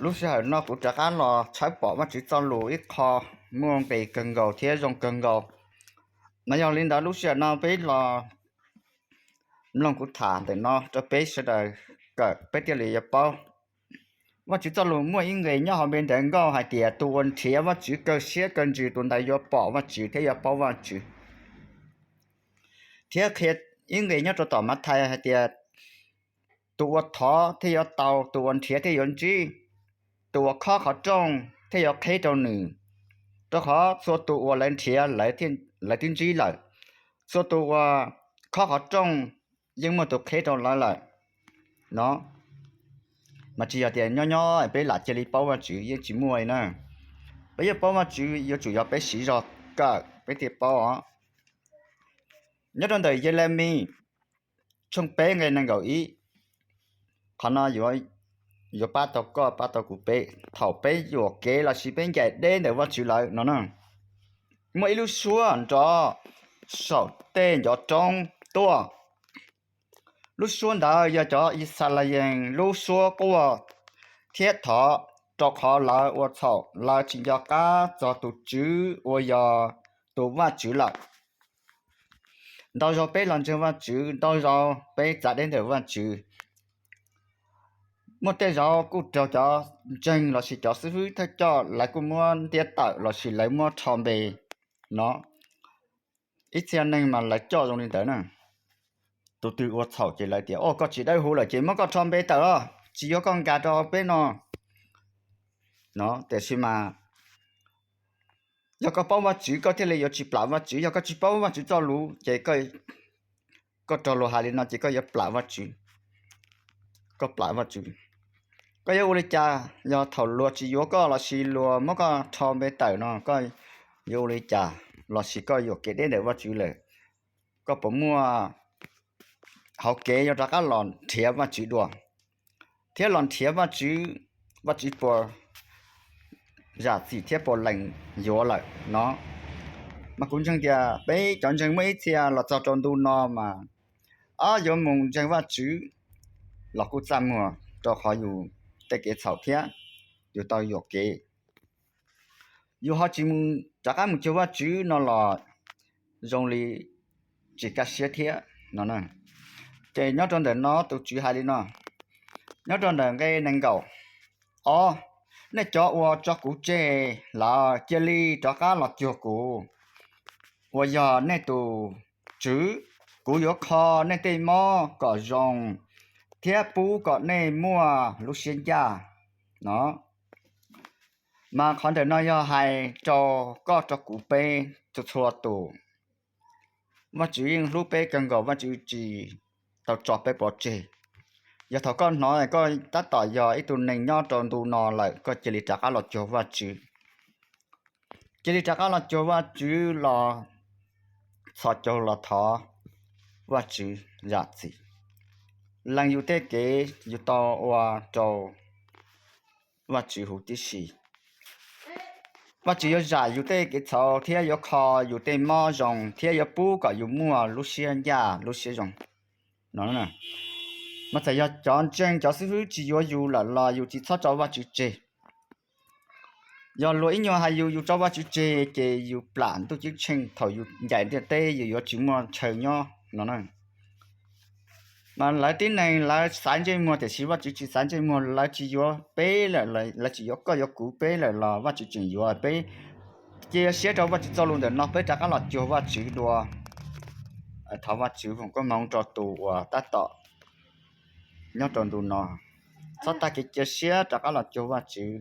Lub sij hawm no kuv rov qab los tshawb pom Vajtswv txoj lus ib qho muaj nqis kawg nkaus thiab zoo kawg nkaus. No yog li ntawd lub sij hawm no peb los mloog kuv tham ntawm no rau peb sawv daws kawm peb thiaj li yuav paub. Vajtswv txoj lus muaj ib nqis nyob hauv npe ntawv nkauj hais tias tus uas nrhiav Vajtswv kaw siab kaw ntsws tus ntawd yuav pom Vajtswv thiab yuav paub Vajtswv. Thiab qhia ib nqis nyob rau tom Mathais hais tias tus uas thov thiaj yuav tau, tus uas nrhiav thiaj yuav ntsib, tus uas khob qhov rooj thiaj yuav qheb rau nws. Rau qhov txhua tus uas lawv nrhiav, lawv twb ntsib lawm, txhua tus uas khob qhov rooj yeej muaj tus qheb rau lawv lawm no. Mas tsis yog tias nyob nyob peb lam cia li paub Vajtswv, yeej tsis muaj li na. Peb yuav paub Vajtswv yuav tsum yog peb siv zog kawm peb thiaj paub os. Nyob rau ntawm Yelemis tshooj peb nqe nees nkaum ib, qhov no yuav pab tau koj pab tau kuv peb thaum peb yuam kev lossis peb ncaim deb ntawm Vajtswv lawm no na. Muaj ib lub suab nrov saum tej ncov roob tuaj. Lub suab ntawd yog cov Yixalayees lub suab quaj thiab thov, rau qhov lawv ua txhaum, lawv tsis nco qab txog tus Tswv uas yog tus Vajtswv lawm. Ntau zaus peb los ntseeg Vajtswv, ntau zaus peb txav deb ntawm Vajtswv. Muaj tej zaus kuj raug cov ntseeg lossis cov xib fwb thawj coj lawv kuj muab ntiab tawm lossis lawv muab rho npe no. Ib txhia neeg mas lawv coj zoo li ntawd na. Tus twg ua txhaum ces lawv tias, o, koj tsis dawb huv lawm ces muab koj rho npe tawm los, tsis yuav koj nkag rau hauv peb no no. Tiam sis mas yog koj paub Vajtswv koj thiaj li yuav tsis plam Vajtswv. Yog koj tsis paub Vajtswv txoj lus ces koj raug luag hais li no ces koj yuav plam Vajtswv. Koj plam Vajtswv, koj yuav ua li cas? Yog thaum luag tsis yuav koj lossis luag muab koj rho npe tawm no koj yuav ua li cas? Lossis koj yuam kev deb ntawm Vajtswv lawm, koj puas muaj hauv kev yuav rov qab los nrhiav Vajtswv dua, thiab los nrhiav Vajtswv, Vajtswv puas zam txim thiab puas lees yuav lawm no? Mas kuv ntseeg tias peb cov ntseeg muaj ib txhia los txog rau ntu no mas ob yuav mus ntseeg Vajtswv los kuj txaj muag, rau qhov yus tej kev txhaum thiab yus tau yuam kev. Yus ho tsis mus rov qab mus cuag Vajtswv no los zoo li tsis kaj siab thiab no. Ces nyob rau ntawm no tus Tswv hais li no, nyob rau ntawm nqe nees nkaum ob, nej cov uas tso kuv tseg lawm cia li rov qab los cuag kuv uas yog nej tus Tswv. Kuv yuav kho nej tej mob kom zoo thiab pub kom nej muaj lub siab ncaj no. Mas qhov ntawm no yog hais rau koj rau kuv peb txhua txhua tus. Vajtswv yeej hlub peb kawg nkaus, Vajtswv tsis tau tso peb pov tseg. Yog thaum koj hnov koj tab tom yog ib tug neeg nyob rau ntu no lawm koj cia li rov qab los cuag Vajtswv. Cia li rov qab los cuag Vajtswv los txhos caug los thov Vajtswv zam txim. Lees yus tej kev yus tau ua rau Vajtswv huv tib si. Vajtswv yuav zam yus tej kev txhaum thiab yuav kho yus tej mob zoo thiab yuav pub kom yus muaj lub siab ncaj lub siab zoo no. Mas txawm yog cov ntseeg cov xib fwb tsis yuav yus lawm los yus tsis txhob tso Vajtswv tseg. Yog luag ib nyuag hais yus, yus tso Vajtswv tseg ces yus plam ntuj ceeb tsheej, thaum yus ncaim ntiaj teb yus yuav tsis muaj chaw nyob no na. Mas lawv tib neeg lawv xaiv ntsej muag tiam sis Vajtswv tsis xaiv ntsej muag, lawv tsis yuav peb lawm, lawv tsis yuav koj yuav kuv peb lawm los Vajtswv tseem yuav peb. Cia siab rau Vajtswv txoj lus ntawm no peb rov qab los cuag Vajtswv dua. Thov Vajtswv foom koob hmoov rau tus uas tab tom nyob rau ntu no, txhob tag kev cia siab rov qab los cuag Vajtswv.